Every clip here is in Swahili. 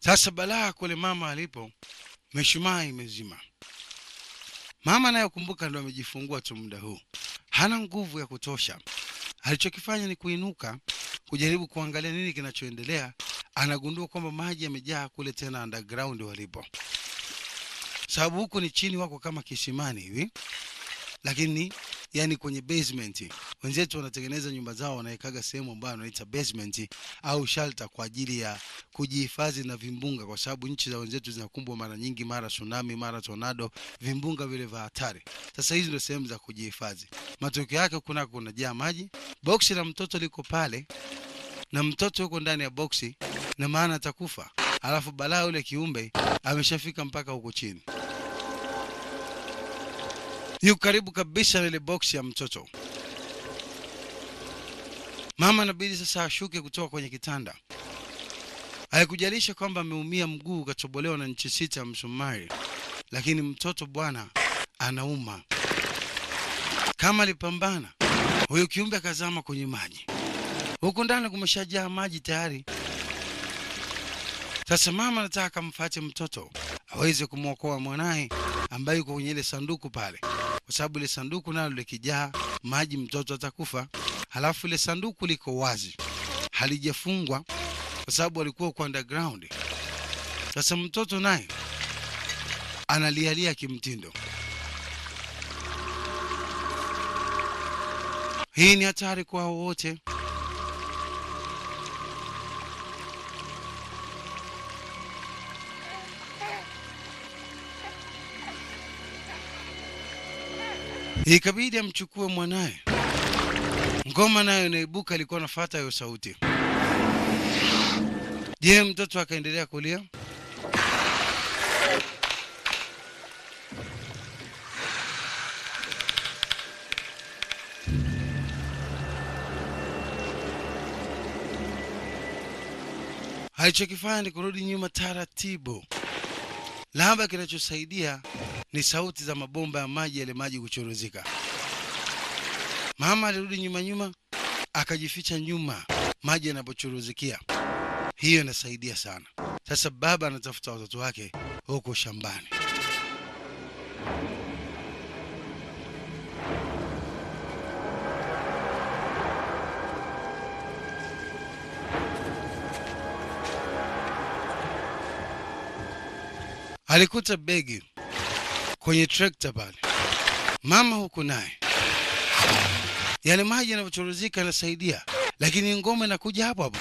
Sasa balaa kule mama alipo, mishumaa imezima. Mama naye kumbuka ndo amejifungua tu muda huu, hana nguvu ya kutosha. Alichokifanya ni kuinuka kujaribu kuangalia nini kinachoendelea. Anagundua kwamba maji yamejaa kule tena underground walipo, sababu huku ni chini, wako kama kisimani hivi, lakini yani kwenye basement. Wenzetu wanatengeneza nyumba zao, wanawekaga sehemu ambayo wanaita basement au shelter kwa ajili ya kujihifadhi na vimbunga, kwa sababu nchi za wenzetu zinakumbwa mara nyingi, mara tsunami, mara tornado, vimbunga vile vya hatari. Sasa hizi ndio sehemu za kujihifadhi. Matokeo yake kuna kunajaa maji, boksi la mtoto liko pale na mtoto yuko ndani ya boksi, na maana atakufa. Alafu balaa yule kiumbe ameshafika mpaka huko chini, yuko karibu kabisa na ile boksi ya mtoto. Mama anabidi sasa ashuke kutoka kwenye kitanda. Haikujalisha kwamba ameumia mguu ukatobolewa na nchi 6 ya msumari, lakini mtoto bwana anauma. Kama alipambana, huyo kiumbe akazama kwenye maji. Huko ndani kumeshajaa maji tayari. Sasa mama anataka kumfuate mtoto aweze kumwokoa mwanae ambaye yuko kwenye ile sanduku pale, kwa sababu ile sanduku nalo likijaa maji mtoto atakufa. Halafu ile sanduku liko wazi, halijafungwa kwa sababu alikuwa kwa underground. Sasa mtoto naye analialia kimtindo. Hii ni hatari kwa wote. Ikabidi amchukue mwanae. Ngoma nayo inaibuka, alikuwa anafuata hiyo sauti. Je, mtoto akaendelea kulia? Alichokifanya ni kurudi nyuma taratibu. Labda kinachosaidia ni sauti za mabomba ya maji, yale maji kuchuruzika. Mama alirudi nyuma nyuma, akajificha nyuma maji yanapochuruzikia. Hiyo inasaidia sana. Sasa baba anatafuta watoto wake huko shambani. Alikuta begi kwenye trekta pale. Mama huko naye, yale maji yanapochuruzika yanasaidia, lakini ngoma inakuja hapo hapo.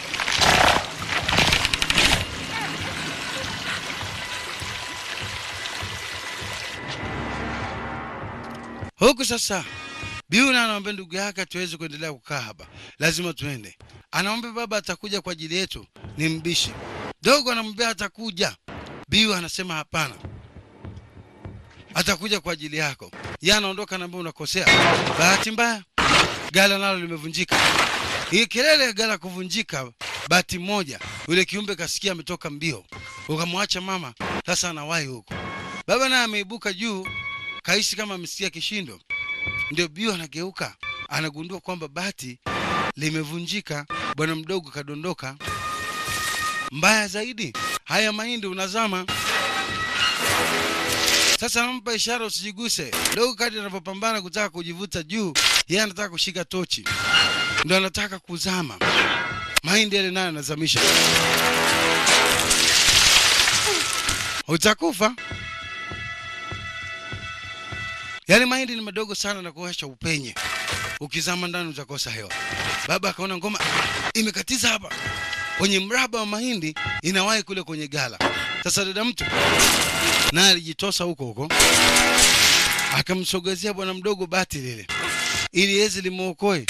Huku sasa Biuna anaomba ndugu yake tuweze kuendelea kukaa hapa, lazima tuende. Anaomba baba atakuja kwa ajili yetu, ni mbishi. Dogo anamwambia atakuja. Biu anasema hapana, atakuja kwa ajili yako. Yeye anaondoka, anaambia unakosea. Bahati mbaya gala nalo limevunjika. Hii kelele gala kuvunjika, bahati moja yule kiumbe kasikia ametoka mbio, ukamwacha mama. Sasa anawahi huko. Baba naye ameibuka juu, kaisi kama amesikia kishindo. Ndio Biu anageuka, anagundua kwamba bati limevunjika, bwana mdogo kadondoka. Mbaya zaidi, haya mahindi unazama. Sasa anampa ishara usijiguse. Dogo kadri anapopambana kutaka kujivuta juu, yeye anataka kushika tochi, ndio anataka kuzama. Mahindi yale nayo anazamisha. Utakufa. Yale mahindi ni madogo sana na kuwasha upenye. Ukizama ndani utakosa hewa. Baba akaona ngoma imekatiza hapa kwenye mraba wa mahindi, inawahi kule kwenye gala. Sasa dada mtu naye alijitosa huko huko, akamsogezea bwana mdogo bati lile ili yeye limuokoe.